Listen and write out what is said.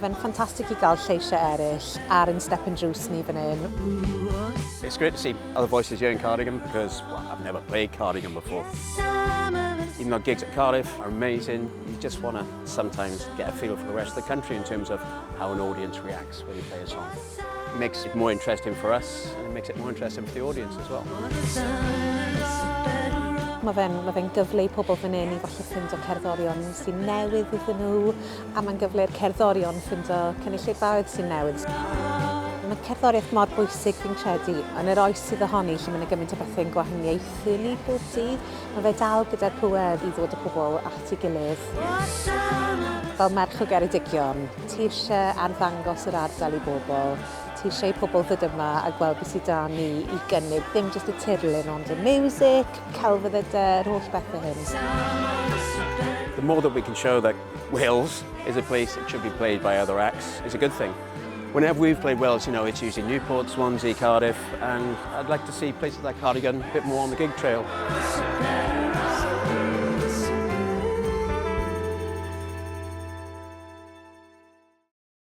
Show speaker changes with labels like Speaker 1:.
Speaker 1: fe'n ffantastig i gael lleisiau eraill ar ein stepen drws ni fan hyn.
Speaker 2: It's great to see other voices here in Cardigan because, well, I've never played Cardigan before. Even though gigs at Cardiff are amazing, you just want to sometimes get a feel for the rest of the country in terms of how an audience reacts when you play a song. It makes it more interesting for us and it makes it more interesting for the audience as well.
Speaker 1: Mae fe'n ma fe gyfle i pobl fan hyn i falle ffindo cerddorion sy'n newydd iddyn nhw, a mae'n gyfle i'r cerddorion ffindo cynulleidfaoedd sy'n newydd. Mae cerddoriaeth mor bwysig, fi'n credu, yn yr oes sydd ohoni lle mae 'na gymaint o bethau'n gwahaniaethu ni bob dydd. Mae fe dal gyda'r pŵer i ddod â pobl at ei gilydd. Fel merch o Geredigion, ti eisiau arddangos yr ardal i bobl, ti eisiau i pobl ddod yma a gweld beth sydd 'da ni i gynnig, ddim jyst y tirlun ond y miwsig, celfyddydau, yr holl bethau hyn.
Speaker 2: The more that we can show that Wales is a place that should be played by other acts is a good thing. Whenever we've played Wales, it's usually Newport, Swansea, Cardiff, and I'd like to see places like Cardigan a bit more on the gig trail.